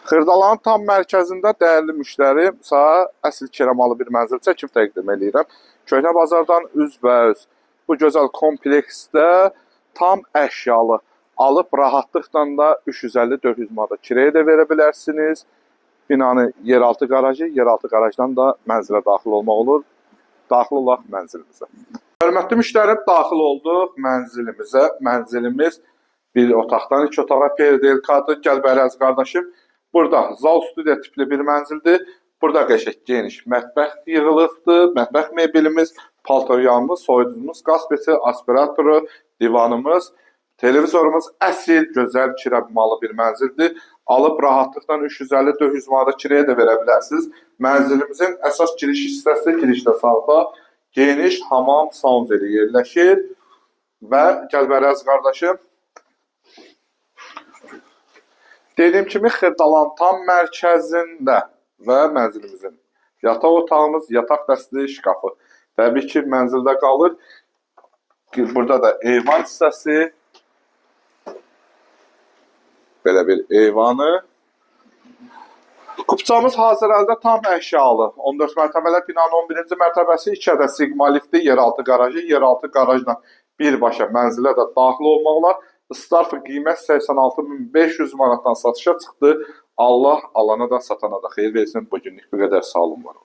Xırdalanın tam mərkəzində dəyərli müştərim, sənə əsl kiramalı bir mənzil çəkib təqdim eləyirəm. Köhnə bazardan üzbəüz bu gözəl kompleksdə tam əşyalı alıb rahatlıqla da 350-400 manata kirəyə də verə bilərsiniz. Binanın yeraltı qarajı, yeraltı qarajdan da mənzilə daxil olmaq olur. Daxil olaq mənzilimizə. Hörmətli müştərim, daxil olduq mənzilimizə. Mənzilimiz bir otaqdan iki otağa PDLK-dır. Gəl bəri əziz qardaşım. Burada zal studiya tipli bir mənzildir. Burada qəşəng geniş mətbəx yığılıbdır. Mətbəx mebelimiz, paltaryanımız, soyuducumuz, qaz peçi, aspiratoru, divanımız, televizorumuz əsl gözəl kirəmalı bir mənzildir. Alıb rahatlıqla 350-400 manata kirəyə də verə bilərsiniz. Mənzilimizin əsas giriş hissəsi girişdə sağda geniş hamam saunzeli yerləşir. Və gəl bəri əziz qardaşım. Dediyim kimi Xırdalan tam mərkəzində və mənzilimizin yataq otağımız, yataq dəstəyi şkafı. Təbii ki, mənzildə qalır. Burada da eyvan hissəsi. Belə bir eyvanı. Kupçamız hazır əldə tam əşyalı. 14 mərtəbəli binanın 11-ci mərtəbəsi 2 ədəd Sigma lifti, yeraltı qarajı, yeraltı qarajla birbaşa mənzilə də daxil olmaq olar. Starfı qiymət 86.500 manatdan satışa çıxdı. Allah alana da satana da xeyir versin. Bugünlük bu qədər. Sağ olun, var olun.